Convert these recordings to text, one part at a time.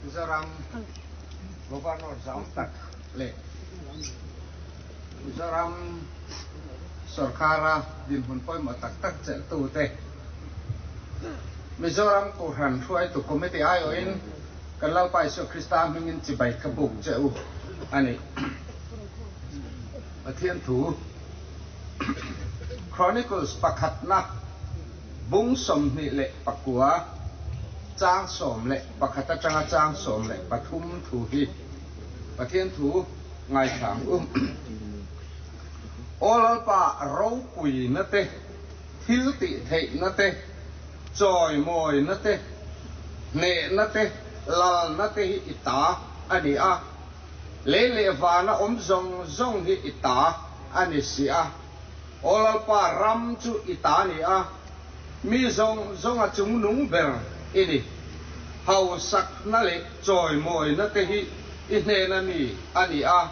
Mizoram Governor zau tak leh Mizoram sorkara dinhmun pawimawh tak tak chelhtute Mizoram Kohhran hruaitu Committee aiawhin kan Lalpa Isua Krista hmingin chibai ka buk che u a ni. Pathian thu Chronicles pakhatna bung 29 chang 11 atanga chang 13 thu hi Pathian thu ngaithla ang u. Aw Lalpa ropuina te, thil tih theihna te, chawimawina te, hnehna te, lalna te hi i ta a ni a. Lei leh vana awm zawng zawng hi i ta a ni si a. Aw Lalpa, ram chu i ta a ni a, mi zawng zawnga chungnung ber i ni. Hausakna leh chawimawina te hi i hnena mi a ni a,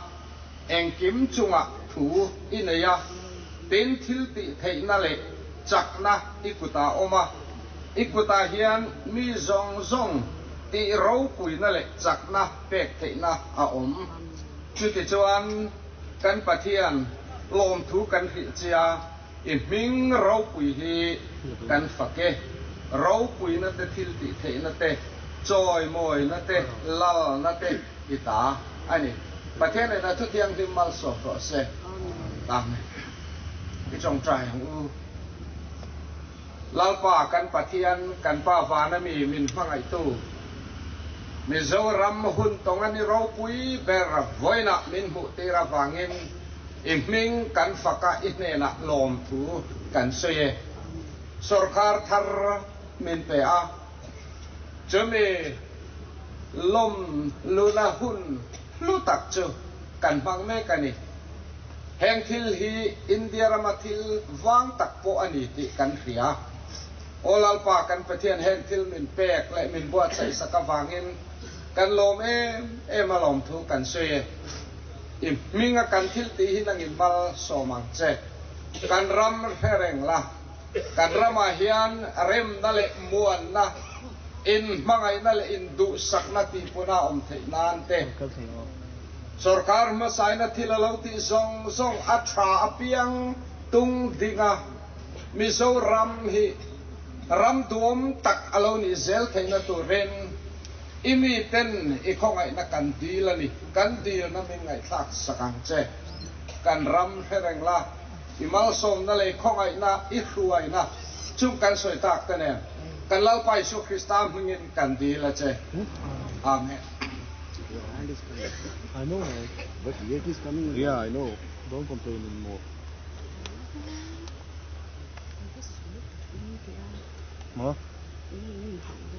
engkim chungah thu i nei a, tin thil tih theihna leh chakna i kutah a awm a. I kutah hian mi zawng zawng tih ropuina leh chakna pek theihna a awm. Chutichuan, kan Pathian lawmthu kan hrilh chia, i hming ropui hi kan fak e. Ropuina te thil tih theihna te, chawimawina te, lalna te i ta a ni. Pathian ena thu thianghlim malsawm rawh se. Amen. I tawngtai ang u. Lalpa kan Pathian, kan Pa vana mi min hmangaihtu, Mizoram hun tawng a ni ropui ber vawiinah min hmuh tir avangin i hming kan fak a, i hnenah lawmthu kan sawi e. Sorkar thar min pe a, chumi lawm luna hun hlu tak chu kan hmang mek a ni. Heng thil hi India rama thil vang tak pawh a ni tih kan hria. Aw Lalpa kan Pathian heng thil min pek leh min buatsaih sak avangin kan lawm em em a lawmthu kan sawi e. I hminga kan thil tih hi nangin malsawm ang che. Kan ram hre reng la, kan ramah hian remna leh muanna, inhmangaihna leh induhsakna tihpuna awm theih nan te, Sorkar hmasaina thil a lo tih zawng zawng a tha apiang tung ding a, Mizoram hi ram duhawm tak a lo nih zel theihna turin i miten i khawngaihna kan dil a ni. Kan dilna min ngaihthlak sak ang che. Kan ram hre reng la, i malsawmna leh i khawngaihna i hruaina chung kan sawi tak te nen kan Lalpa Isua Krista hmingin kan dil a che. Amen. I know, but yet is coming. Yeah, I know. Don't complain anymore. Maw?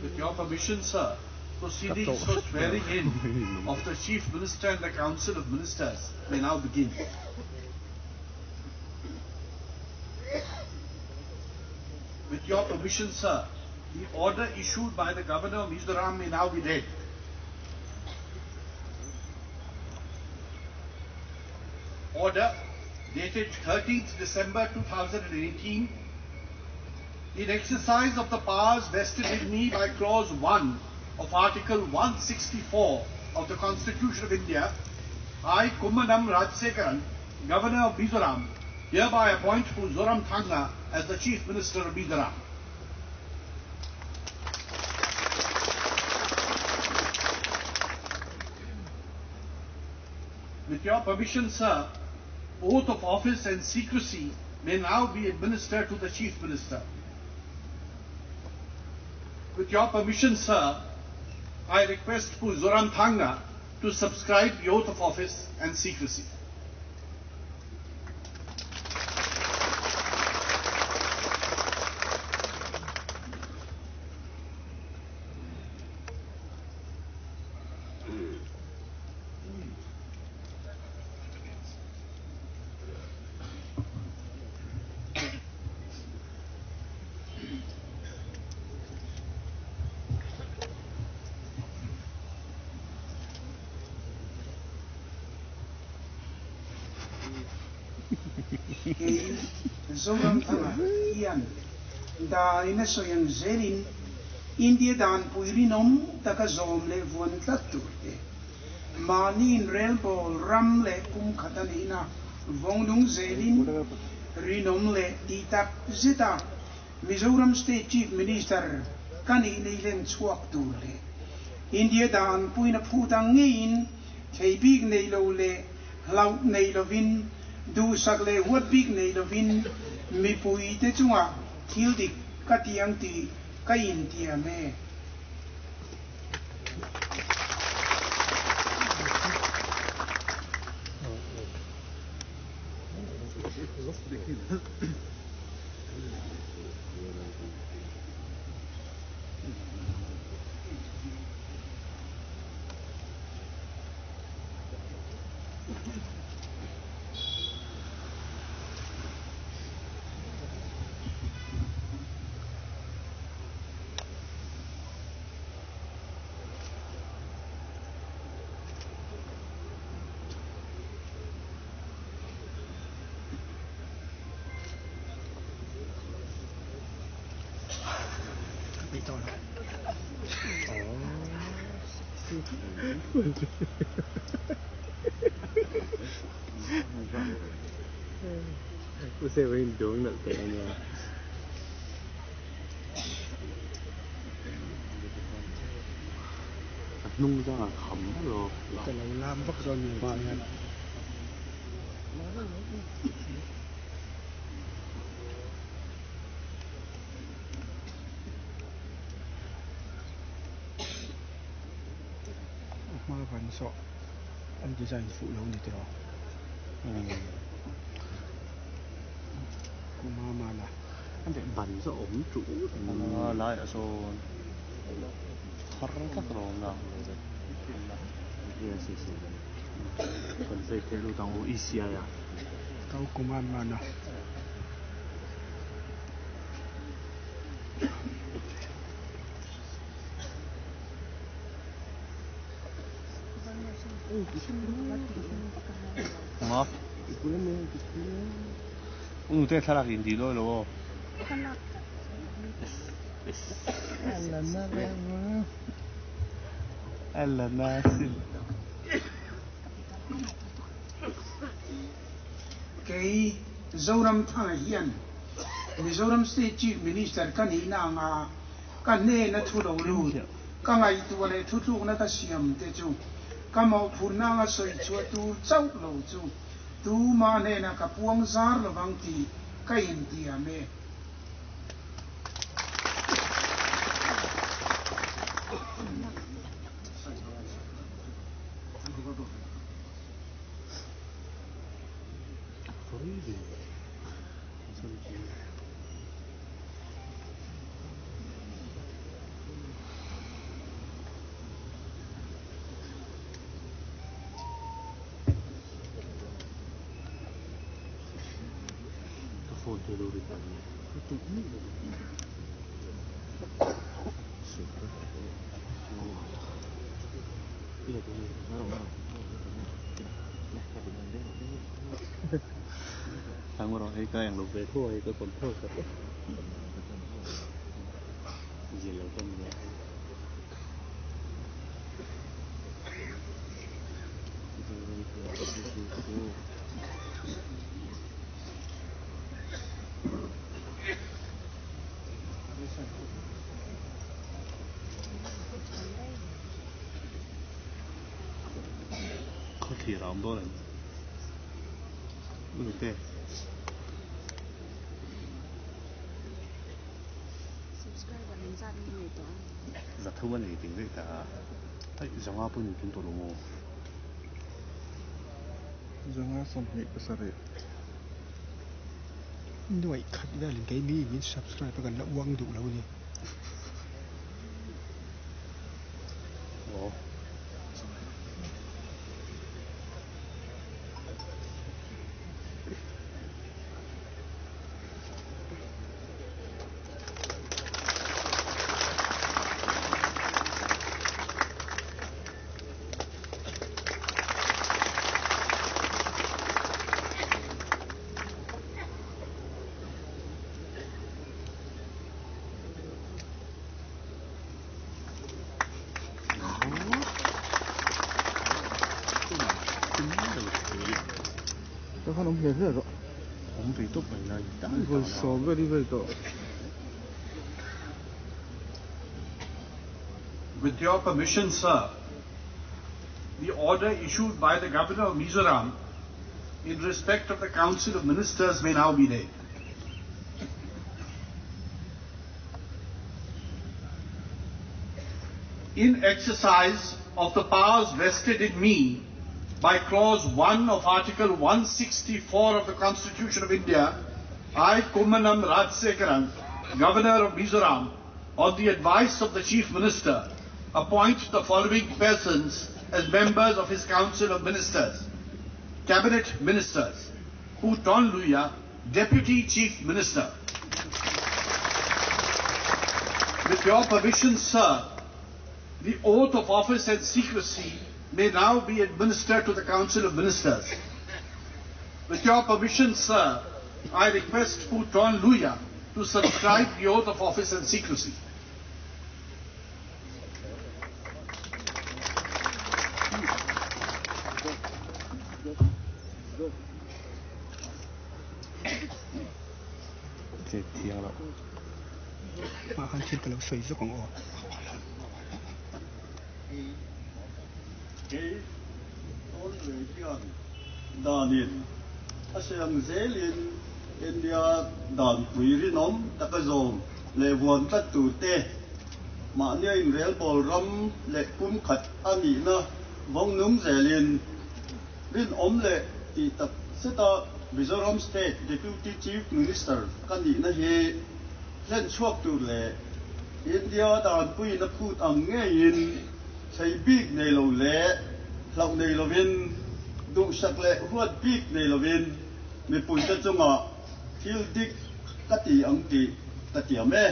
With your permission, sir, proceedings for swearing in of the Chief Minister and the Council of Ministers may now begin. With your permission, sir, the order issued by the Governor of Mizoram may now be read. Order dated 13th December 2018 in exercise of the powers vested in me by Clause 1 of Article 164 of the Constitution of India, I, Kummanam Rajsekaran, Governor of Mizoram, hereby appoint Pu Zoramthanga as the Chief Minister of Mizoram. With your permission, sir, oath of office and secrecy may now be administered to the Chief Minister. With your permission, sir, I request Pu Zoramthanga to subscribe the oath of office and secrecy. Kei Zoramthanga hian danin a sawi ang zelin. India danpui rinawm taka zawm leh vuan tlat tur te, mahni inrelbawl ram leh pum khat a nihna vawngnung zelin rinawm leh tih tak zeta Mizoram State Chief Minister ka nihna i len chhuak tur leh India danpuina phut ang ngeiin thei bik nei lo leh hlauh nei lovin, duhsak leh huat bik nei lovin mipuite chungah thil dik ka ti ang tih ka intiam e. A hma van saw an design fuh lo ni tiraw kuma mala ban chu a awm tuh a laiah sawn thar tlat a lo awm a kan zai theih lut ang u E C I a. Kau kuma mana. Nga U te thlalak in dil awi lo aw. Kei Zoramthanga hian Mizoram State Chief Minister ka nihna anga ka hnena thu lo lut, ka ngaihtuah leh thutlukna ka siam te chu ka mawhphurhna anga sawi chhuah tur chauh lo chu tuma hnena ka puang zar lovang tih ka intiam e. Zathu a nei ding daih ta a, aih zanga pawh ni tun tawh lo maw? Zanga 27. Nuaih khat velin kei mi min subscribe a kan la uang duh lo a ni. Aw. Khan awm hle hle rawh. Awm ve tawp mai lai tan tan Vawi sawm vel hi vel tawh. With your permission, sir, the order issued by the Governor of Mizoram in respect of the Council of Ministers may now be read. In exercise of the powers vested in me by Clause 1 of Article 164 of the Constitution of India, I, Kummanam Rajsekaran, Governor of Mizoram, on the advice of the Chief Minister, appoint the following persons as members of his Council of Ministers. Cabinet Ministers, Pu Tawnluia, Deputy Chief Minister. With your permission, sir, the oath of office and secrecy may now be administered to the Council of Ministers. With your permission, sir, I request Pu Tawnluia to subscribe the oath of office and secrecy. Chet thiang loh. Hmah khan thil ka lo sawi zawk ang aw. Kei Tawnlui hian danin a siam zelin India danpui rinawm taka zawm leh vuan tlat turte mahnia inrelbawl ram leh pumkhat a nihna vawng nung zelin rinawm leh tih tak zeta Mizoram State Deputy Chief Minister ka nihna hi hlen chhuak tur leh India danpuiin a phut ang ngeiin thlei bik nei lo leh hlauh nei lovin, duhsak leh huat bik nei lovin mipuite chungah thil dik ka ti ang tih ka tiam e.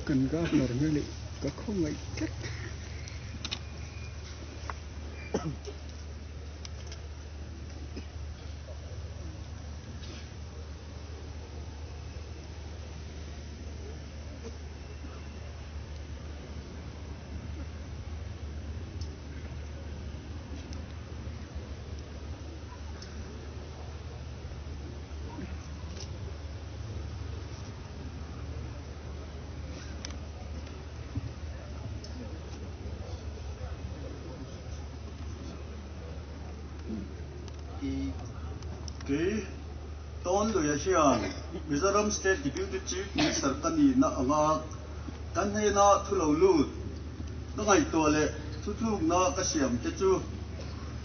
Kan governor hmel hi ka khawngaih tlat. Kei Tawnluia hian Mizoram State Deputy Chief Minister ka nihna anga kan hnena thu lo lut ka ngaihtuah leh thutlukna ka siam te chu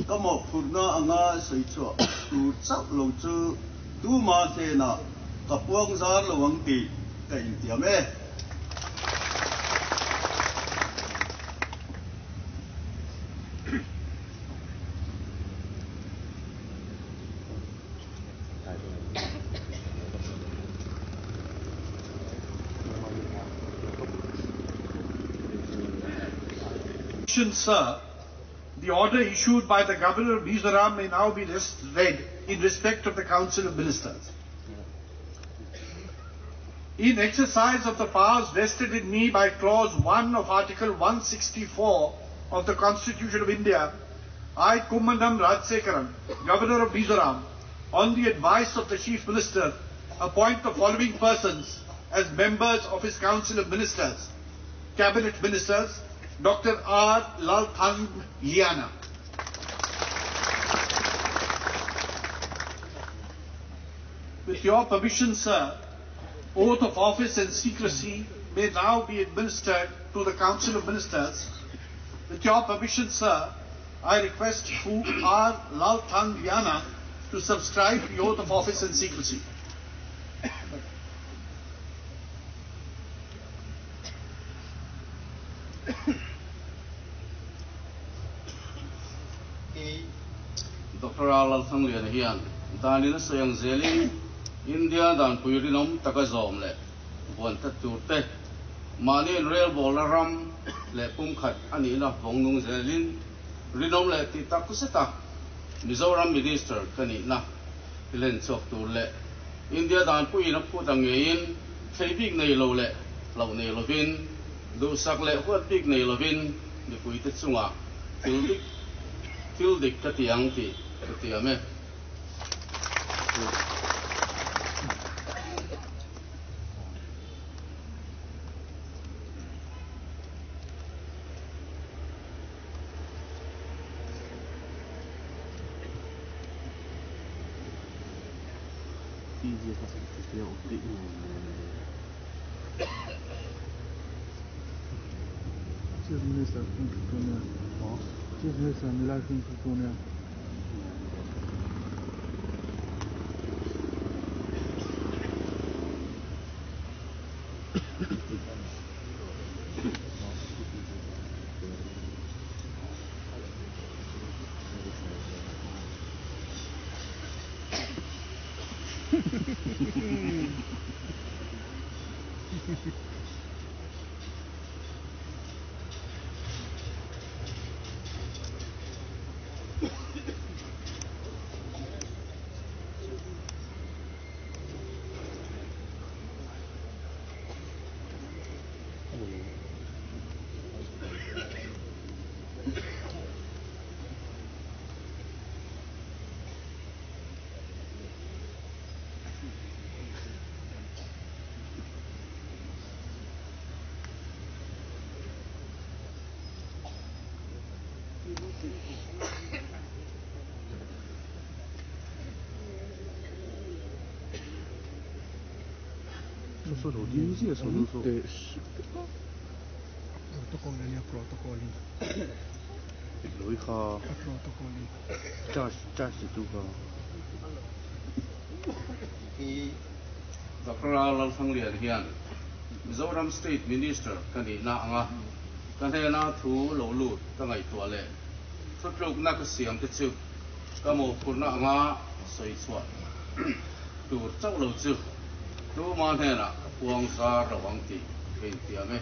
ka mawhphurhna anga sawi chhuah tur chauh lo chu tuma hnenah ka puang zar lo ang tih ka intiam e. Sir, the order issued by the Governor of Mizoram may now be read in respect of the Council of Ministers. In exercise of the powers vested in me by Clause 1 of Article 164 of the Constitution of India, I, Kummanam Rajsekaran, Governor of Mizoram, on the advice of the Chief Minister, appoint the following persons as members of his Council of Ministers. Cabinet Ministers, Dr. R. Lalthang Liana. With your permission, sir, oath of office and secrecy may now be administered to the Council of Ministers. With your permission, sir, I request Pu R. Lalthangliana to subscribe the oath of office and secrecy. Doctor R. Lalthangliana hian danin a sawi ang zelin India danpui rinawm taka zawm leh vuan tlat tur te, mahni inrelbawlna ram leh pumkhat a nihna vawng nung zelin rinawm leh tih tak zeta Mizoram Minister ka nihna hi len chhuak tur leh India danpuiin a phut ang ngeiin thlei bik nei lo leh hlauh nei lovin, duhsak leh huat bik nei lovin mipuite chungah thil dik thil dik ka ti ang tih ka tiam e. Chief Minister Chief Minister nilai Protocol ania protocol in. Loi kha. Protocol in. Charge charge tu kha. Doctor Lalthanglian hian Mizoram State Minister ka nihna anga ka hnena thu lo lut ka ngaihtuah leh thutlukna ka siam te chu ka mawhphurhna anga sawi chhuah tur chauh lo chu tuma hnenah ka puang zar lo ang tih ka intiam e.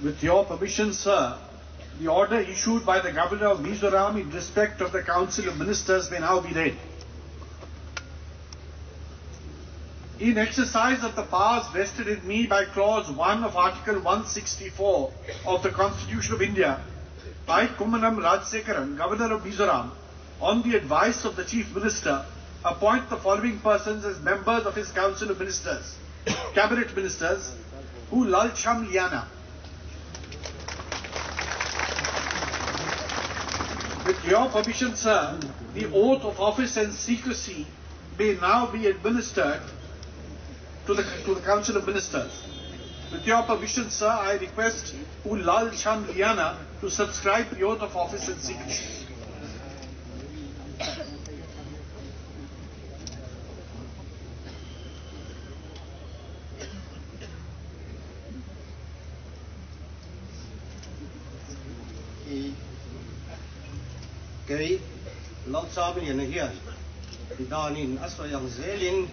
With your permission, sir, the order issued by the Governor of Mizoram in respect of the Council of Ministers may now be read. In exercise of the powers vested in me by Clause 1 of Article 164 of the Constitution of India, I, Kummanam Rajsekaran, Governor of Mizoram, on the advice of the Chief Minister, appoint the following persons as members of his Council of Ministers, Cabinet Ministers, Hu Lalchamliana. With your permission, sir, the oath of office and secrecy may now be administered to the, to the Council of Ministers. With your permission, sir, I request Lal Liana to subscribe the oath of office and secrecy. Kei Lalchamliana hian danin a sawi ang zelin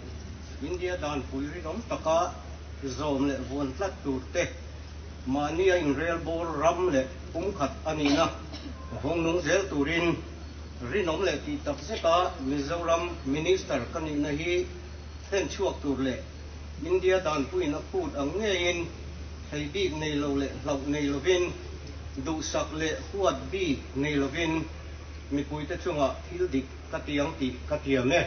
India dan pui rinawm taka zawm leh vuan tlat tur te, mahni a inrelbawl ram leh pumkhat a nihna vawng nung zel turin rinawm leh tih tak zeta Mizoram Minister ka nihna hi thlen chhuak tur leh India dan puiin a phut ang ngeiin thei bik nei lo leh hlauh nei lovin, duhsak leh huat bik nei lovin. Mipuite chungah thil dik ka ti ang tih ka tiam e.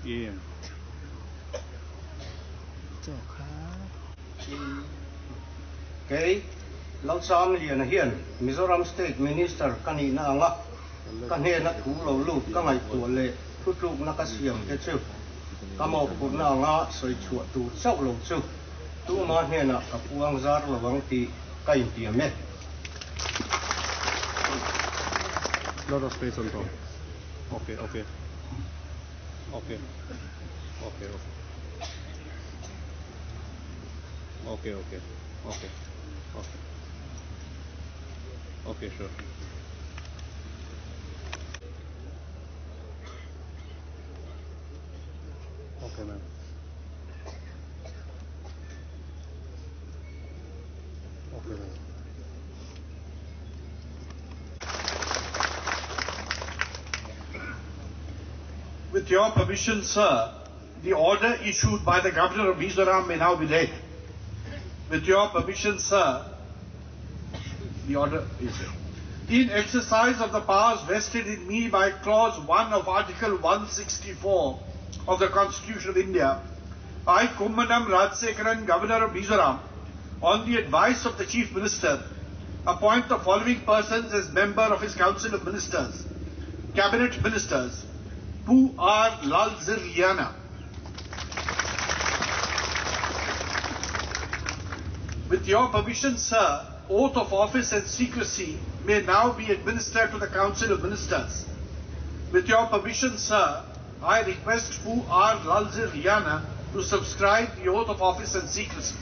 Em. Chaw kha. Kei, Lalchamliana hian Mizoram State Minister ka nihna anga ka hnena thu lo lut ka ngaihtuah leh thutlukna ka siam te chu ka mawhphurhna anga sawi chhuah tur chauh lo chu tuma hnenah ka puang zar lo ang tih ka intiam e. Lot of space on top. Okay, okay. Okay. Okay, okay. Okay, okay. Okay. Okay. Okay, sure. Okay, ma'am. Okay, ma'am. With your permission, sir, the order issued by the Governor of Mizoram may now be read. With your permission, sir, the order is read. In exercise of the powers vested in me by Clause 1 of Article 164 of the Constitution of India, I, Kummanam Rajsekaran, Governor of Mizoram, on the advice of the Chief Minister, appoint the following persons as member of his Council of Ministers, Cabinet Ministers, Pu R. Lalzirliana. With your permission, sir, oath of office and secrecy may now be administered to the Council of Ministers. With your permission, sir, I request Pu R. Lalzirliana to subscribe the oath of office and secrecy.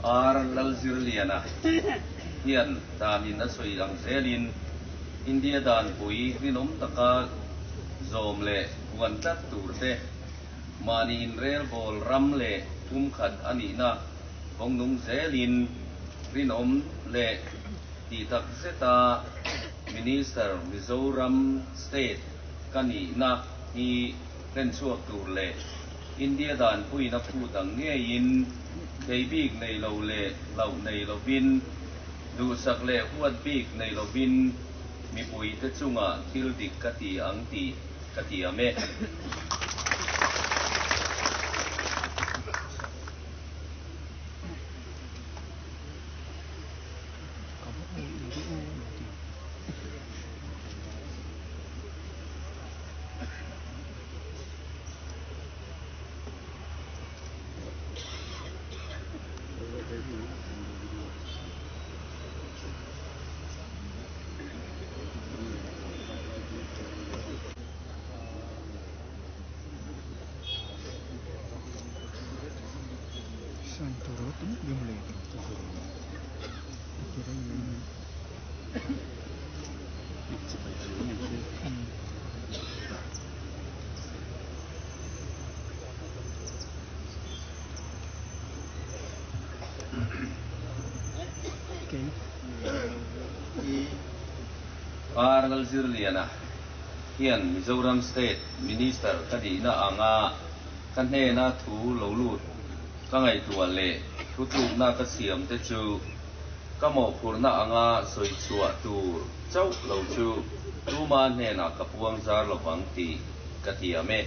R. Lalzirliana hian danin a sawi ang zelin India danpui rinawm taka zawm leh huan tlat tur te, mahni inrelbawl ram leh pumkhat a nihna vawngnung zelin rinawm leh tih tak zeta Minister Mizoram State ka nihna hi hlenchhuak tur leh India danpuina phut ang ngeiin thei bik nei lo leh hlauh nei lovin, duhsak leh huat bik nei lovin mipuite chungah thil dik ka ti ang tih ka tiam e. R. Lalzirliana hian Mizoram State Minister ka nihna anga ka hnena thu lo lut ka ngaihtuah leh thutlukna ka siam te chu ka mawhphurhna anga sawi chhuah tur chauh lo chu tuma hnenah ka puang zar lovang tih ka tiam e.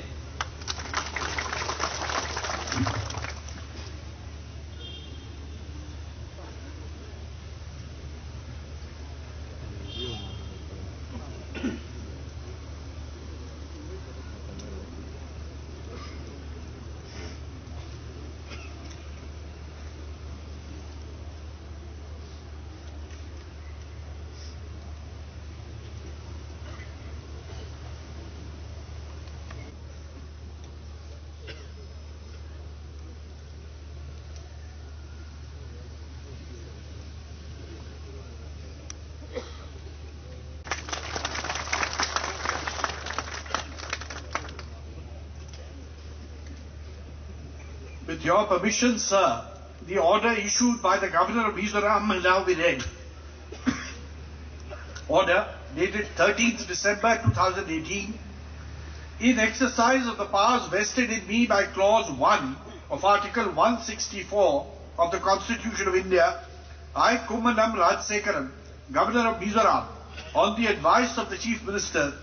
With your permission, sir, the order issued by the Governor of Mizoram will now be read. Order dated 13th December 2018, in exercise of the powers vested in me by Clause 1 of Article 164 of the Constitution of India, I, Kummanam Rajsekaran, Governor of Mizoram, on the advice of the Chief Minister,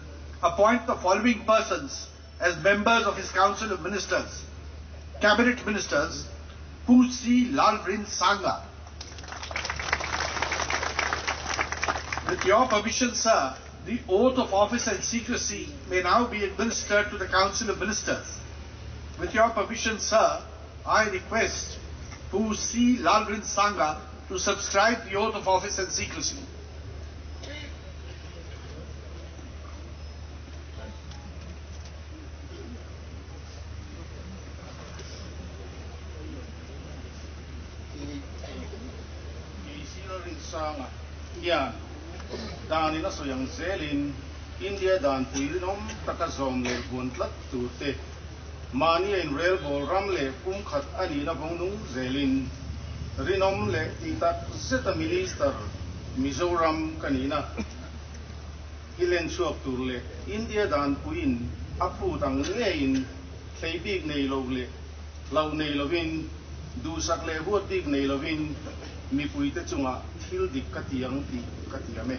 appoint the following persons as members of his Council of Ministers. Cabinet Ministers, Pu C. Lalrin Sanga. With your permission, sir, the oath of office and secrecy may now be administered to the Council of Ministers. With your permission, sir, I request Pu C. Lalrin Sanga to subscribe the oath of office and secrecy. Sanga hian danin a sawi ang zelin India dan pui rinawm taka zawm leh vuan tlat tur te, mahni a inrelbawl ram leh pum khat a nihna vawng nung zelin rinawm leh tih tak zeta Minister Mizoram ka nihna hi len chhuak tur leh India dan puiin a phut ang ngeiin thlei bik nei lo leh hlauh nei lovin Duhsak leh huat bik nei lovin mipuite chungah thil dik ka ti ang tih ka tiam e.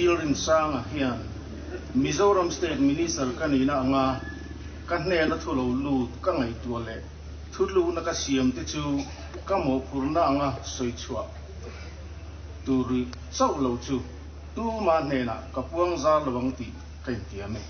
Lalrinsanga hian Mizoram State Minister ka nihna anga ka hnena thu lo lut ka ngaihtuah leh thutlukna ka siam te chu ka mawhphurhna anga sawi chhuah tur chauh lo chu tuma hnenah ka puang zar lo ang tih ka intiam e.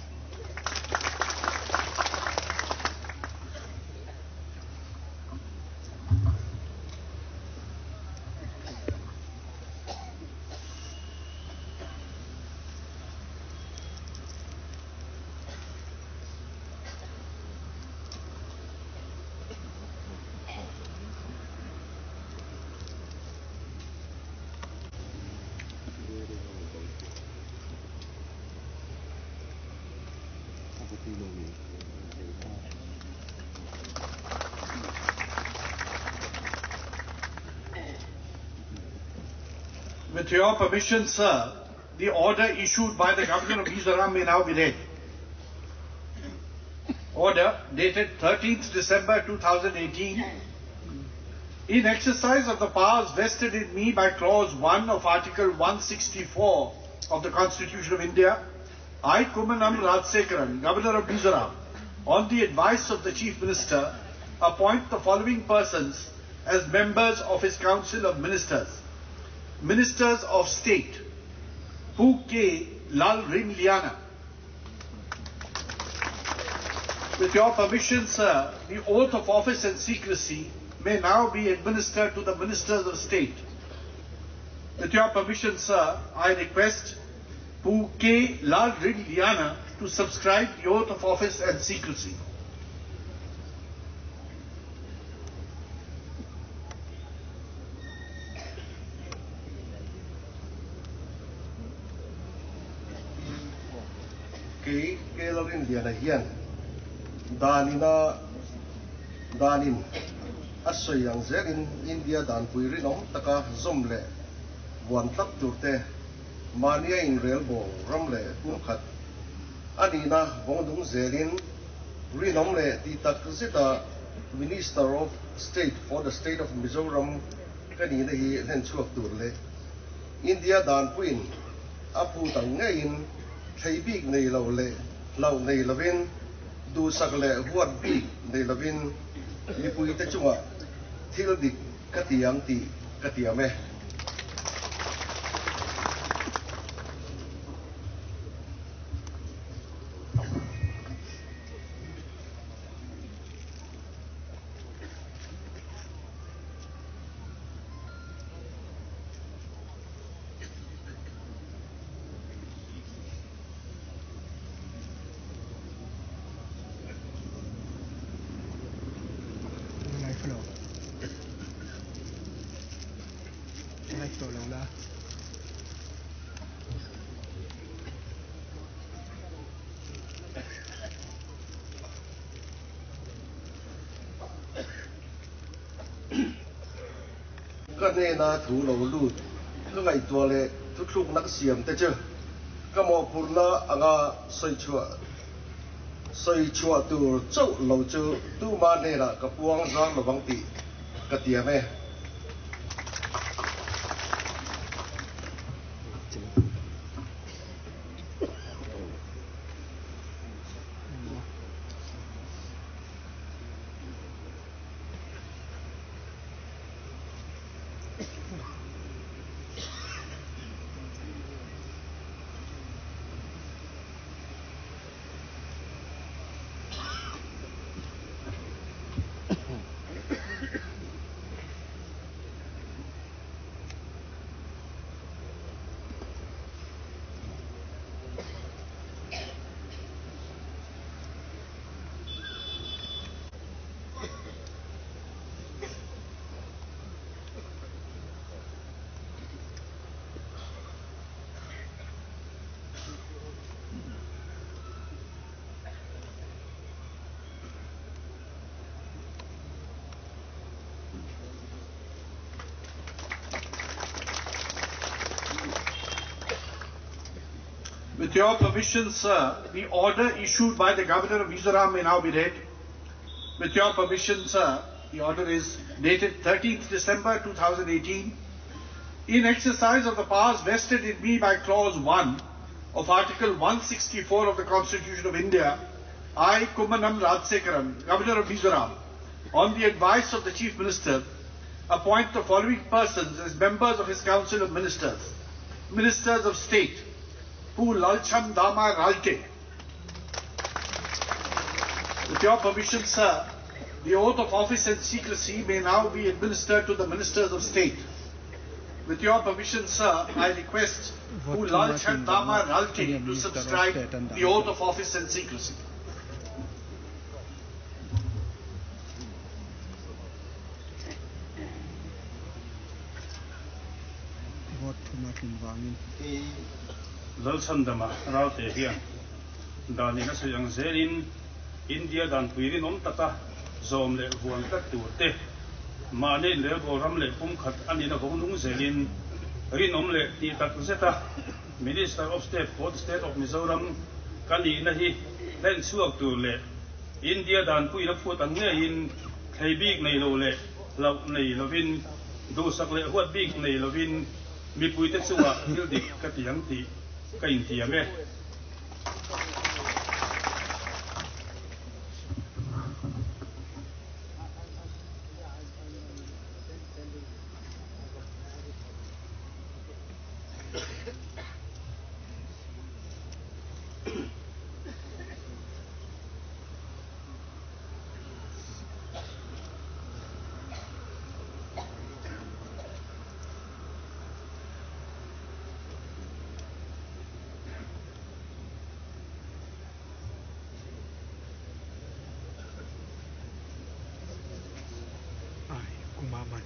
With your permission, sir, the order issued by the Governor of Mizoram may now be read. Order dated 13th December 2018, in exercise of the powers vested in me by Clause 1 of Article 164 of the Constitution of India, I, Kummanam Rajsekaran, Governor of Mizoram, on the advice of the Chief Minister, appoint the following persons as members of his Council of Ministers. Ministers of State, Pu K. Lal Rin Liana. With your permission, sir, the oath of office and secrecy may now be administered to the Ministers of State. With your permission, sir, I request Pu K. Lal Rin Liana to subscribe the oath of office and secrecy. Kei K. Lalrinliana hian danina danin a sawi ang zelin India danpui rinawm taka zawm leh vuan tlat turte mahnia inrelbawl ram leh pumkhat a nihna vawng nung zelin rinawm leh tih tak zeta Minister of State for the State of Mizoram ka nihna hi hlen chhuak tur leh India danpuiin a phut ang ngeiin thlei bik nei lo leh hlauh nei lovin duhsak leh huat bik nei lovin mipuite chungah thil dik ka ti ang tih ka tiam e. Tawh lo la. Ka hnena thu lo lut ka ngaihtuah leh thuthlukna ka siam te chu ka mawhphurhna anga sawichhuah sawichhuah tur chauh lo chu tuma hnenah ka puang zar lovang tih ka tiam e. With your permission, sir, the order issued by the Governor of Mizoram may now be read. With your permission, sir, the order is dated 13th December 2018. In exercise of the powers vested in me by Clause 1 of Article 164 of the Constitution of India, I, Kummanam Rajsekaran, Governor of Mizoram, on the advice of the Chief Minister, appoint the following persons as members of his Council of Ministers. Ministers of State, Pu Lalchhandama Ralte. With your permission, sir, the oath of office and secrecy may now be administered to the Ministers of State. With your permission, sir, I request Pu Lalchhandama Ralte to subscribe the oath of office and secrecy. Vote thuma tlin vangin. Lalchhandama Ralte hian danin a sawi ang zelin India danpui rinawm taka zawm leh vuan tlat tur te, mahni inrelbawl ram leh pumkhat a nihna vawng nung zelin rinawm leh tih tak zeta Minister of State for the State of Mizoram ka nihna hi hlen chhuak tur leh India danpuina phut ang ngeiin thlei bik nei lo leh hlauh nei lovin duhsak leh huat bik nei lovin mipuite chungah thil dik ka ti ang tih ka intiam e. Ai, kumaman.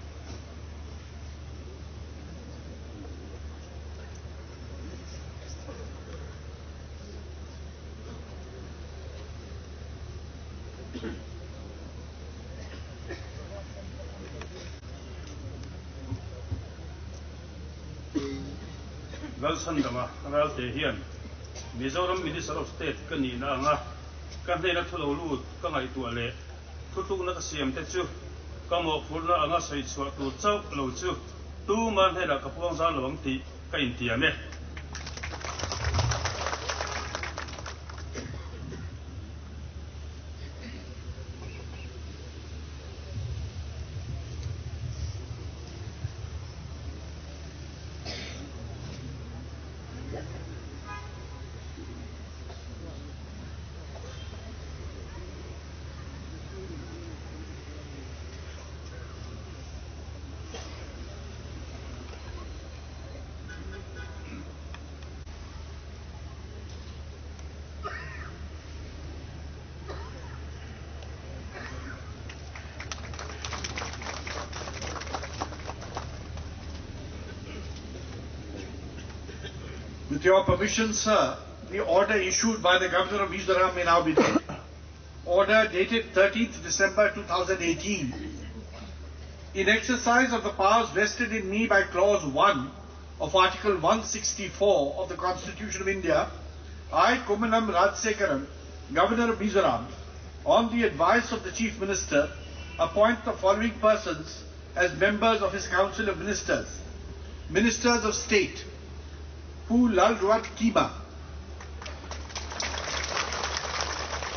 Lalchhandama Ralte hian Mizoram Minister of State ka nihna anga ka hnena thu lo lut ka ngaihtuah leh thutlukna ka siam te chu ka mawhphurhna anga sawi chhuah tur chauh lo chu tuma hnenah ka puang zar lo ang tih ka intiam e. With your permission, sir, the order issued by the Governor of Mizoram may now be read. Order dated 13th December 2018. In exercise of the powers vested in me by Clause 1 of Article 164 of the Constitution of India, I, Kummanam Rajsekaran, Governor of Mizoram, on the advice of the Chief Minister, appoint the following persons as members of his Council of Ministers. Ministers of State, Pu Lalruatkima.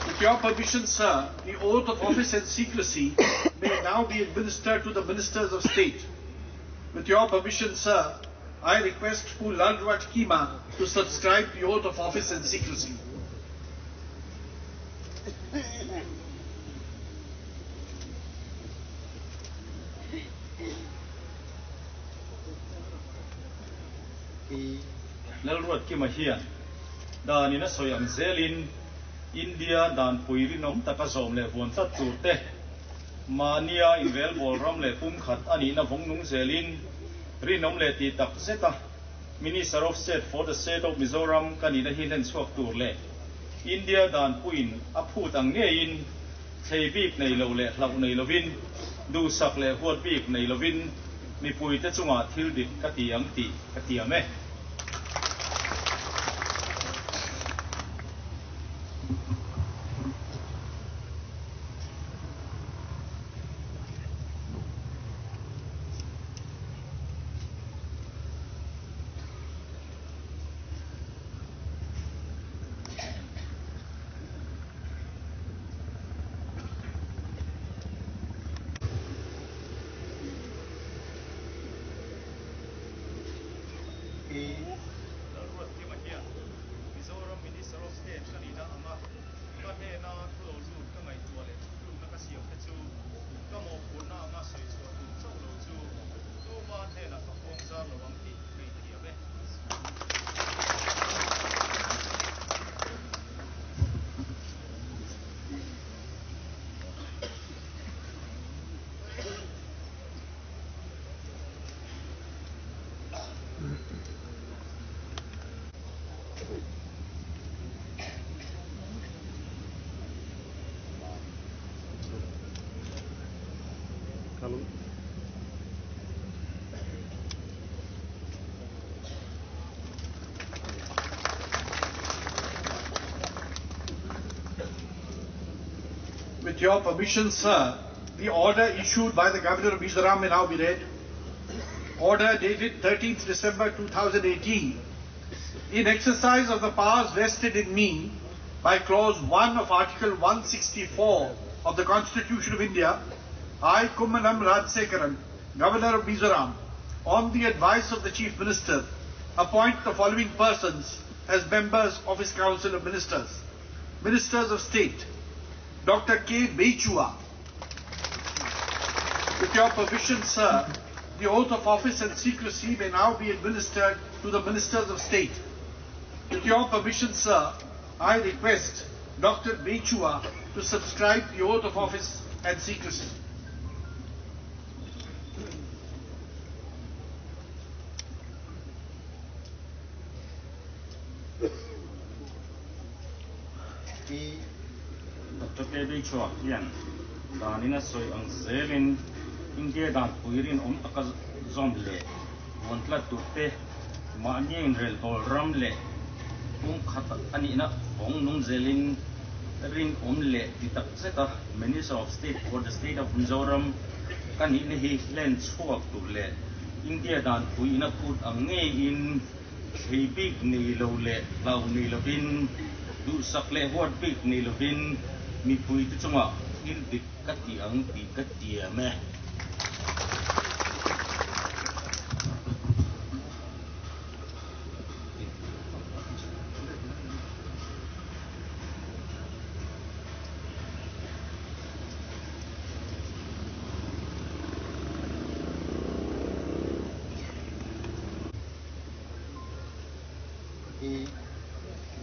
With your permission, sir, the oath of office and secrecy may now be administered to the Ministers of State. With your permission, sir, I request Pu Lalruatkima to subscribe the oath of office and secrecy. Lalruatkima hian danin a sawi ang zelin India danpui rinawm taka zawm leh vuan tlat tur te, mahnia inrelbawl ram leh pumkhat a nihna vawng nung zelin rinawm leh tih tak zeta Minister of State for the State of Mizoram ka nihna hi hlen chhuak tur leh India danpuiin a phut ang ngeiin thlei bik nei lo leh hlauh nei lovin, duhsak leh huat bik nei lovin mipuite chungah thil dik ka ti ang tih ka tiam e. Lalruatkima hian Mizoram Minister of State ka nihna anga ka hnena thu lo lut ka ngaihtuah leh thutlukna ka siam te chu ka mawhphurhna anga sawi chhuah tur chauh lo chu tuma hnenah ka puang zar lo ang tih ka inthiam e. With your permission, sir, the order issued by the Governor of Mizoram may now be read. Order dated 13th December 2018. In exercise of the powers vested in me by Clause 1 of Article 164 of the Constitution of India, I, Kummanam Rajsekaran, Governor of Mizoram, on the advice of the Chief Minister, appoint the following persons as members of his Council of Ministers. Ministers of State, Dr. K. Beichua. With your permission, sir, the oath of office and secrecy may now be administered to the Ministers of State. With your permission, sir, I request Dr. Beichua to subscribe the oath of office and secrecy. Dr. K. Beichua hian danin a sawi ang zelin India danpui rinawm taka zawm leh vuan tlat tur te, mahni inrelbawl ram leh pumkhat a nihna vawng nung zelin rinawm leh ti tak zeta Minister of State for the State of Mizoram ka nihna hi hlen chhuak tur leh India danpui ina phut ang ngeiin thlei bik nei lo leh hlau nei lovin, duhsak leh huat bik nei lovin mipuite chungah thil dik ka ti ang tih ka tiam e.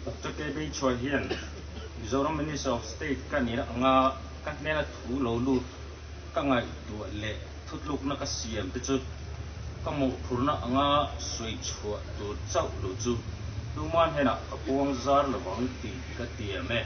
Doctor KB Chhuai hian Mizoram Minister of State ka nih anga ka hnena thu lo lut ka ngaihtuah leh thutlukna ka siam te chu ka mawhphurhna anga sawi chhuah tur chauh lo chu. Tuma hnenah ka puang zar lovang tih ka tiam e.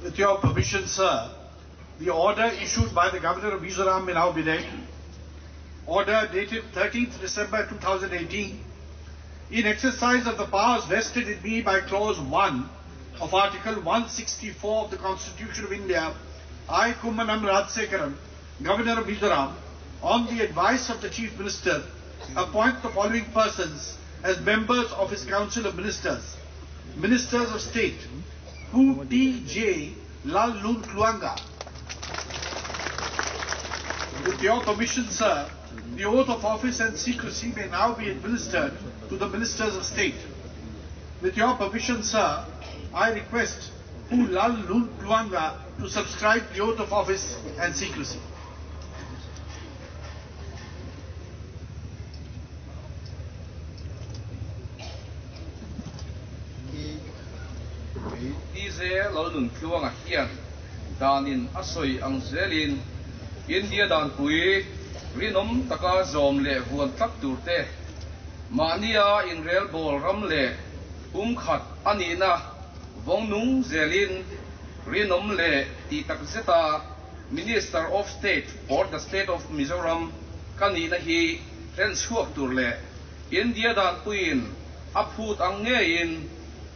With your permission, sir, the order issued by the Governor of Mizoram may now be read. Order dated 13th December 2018, in exercise of the powers vested in me by Clause 1 of Article 164 of the Constitution of India, I, Kummanam Rajsekaran, Governor of Mizoram, on the advice of the Chief Minister, appoint the following persons as members of his Council of Ministers. Ministers of State, Pu T. J. Lal Lun Kluanga. With your permission, sir, the oath of office and secrecy may now be administered to the Ministers of State. With your permission, sir, I request Pu Lal Lun Kluanga to subscribe the oath of office and secrecy. DJ Lalnuntluanga hian danin a sawi ang zelin India danpui rinawm taka zawm leh vuan tlat tur te mahnia inrel bawl ram leh pumkhat a nihna vawngnung zelin rinawm leh tih tak zeta Minister of State for the State of Mizoram ka nihna hi hlen chhuak tur leh India danpuiin a phut ang ngeiin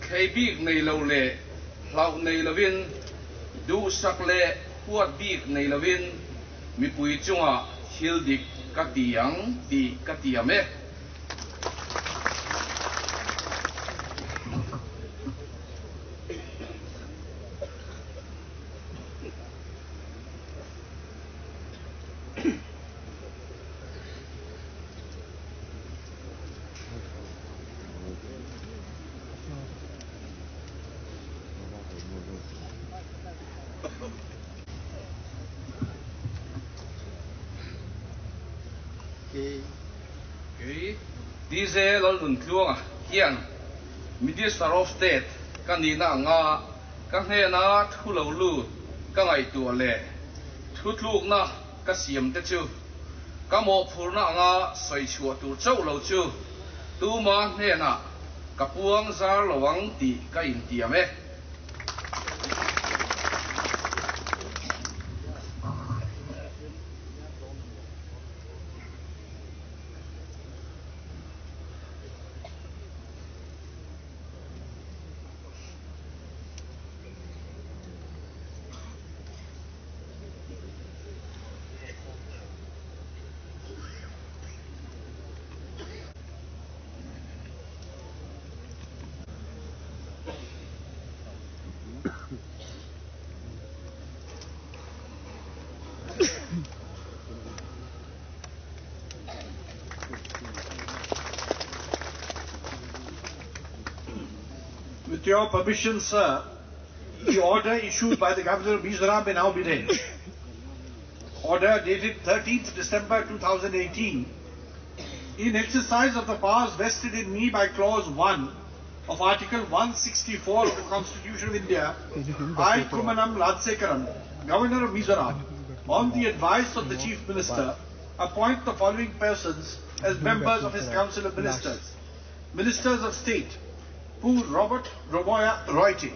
thlei bik nei lo leh hlauh nei lovin duhsak leh huat bik nei lovin mipui chungah thil dik ka ti ang tih ka tiam e. Kei DJ Lalnuntluanga hian Minister of State ka nihna anga ka hnena thu lo lut ka ngaihtuah leh thu tlukna ka siam te chu ka mawhphurna anga sawi chhuah tur chauh lo chu tuma hnenah ka puang zar lo ang tih ka intiam e. With your permission, sir, the order issued by the Governor of Mizoram may now be read. Order dated 13th December 2018, in exercise of the powers vested in me by Clause 1 of Article 164 of the Constitution of India, I, Kummanam Rajsekaran, Governor of Mizoram, on the advice of the Chief Minister, appoint the following persons as members of his Council of Ministers. Ministers of State, Pu Robert Romawia Royte.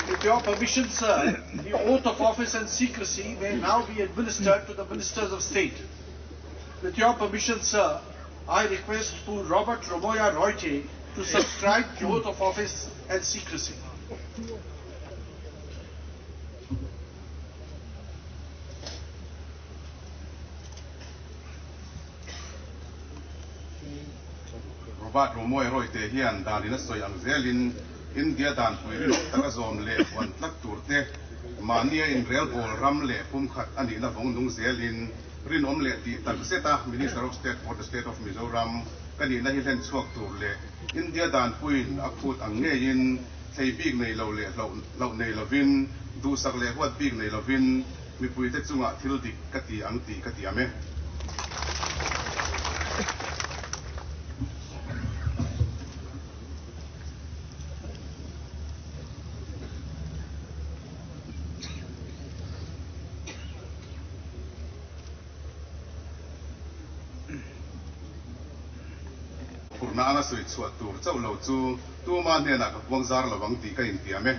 With your permission, sir, the oath of office and secrecy may now be administered to the Ministers of State. With your permission, sir, I request Pu Robert Romawia Royte to subscribe the oath of office and secrecy. Robert Romawia Royte hian danin a sawi ang zelin India danpui rinawm taka zawm leh huan tlat tur te, mahnia inrelbawl ram leh pumkhat a nihna vawng nung zelin rinawm leh tih tak zet a Minister of State for the State of Mizoram ka nihna hi hlen chhuak tur leh India danpuiin a phut ang ngeiin thlei bik nei lo leh hlauh nei lovin duhsak leh huat bik nei lovin mipuite chungah thil dik ka ti ang tih ka tiam e. Phurhna anga sawi chhuah tur chauh lo chu tuma hnenah ka puang zar lo ang tih ka intiam e.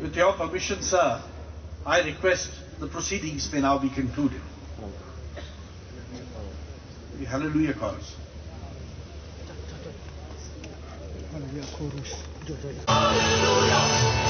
With your permission, sir, I request the proceedings may now be concluded. The Hallelujah Chorus. Hallelujah Chorus. Hallelujah!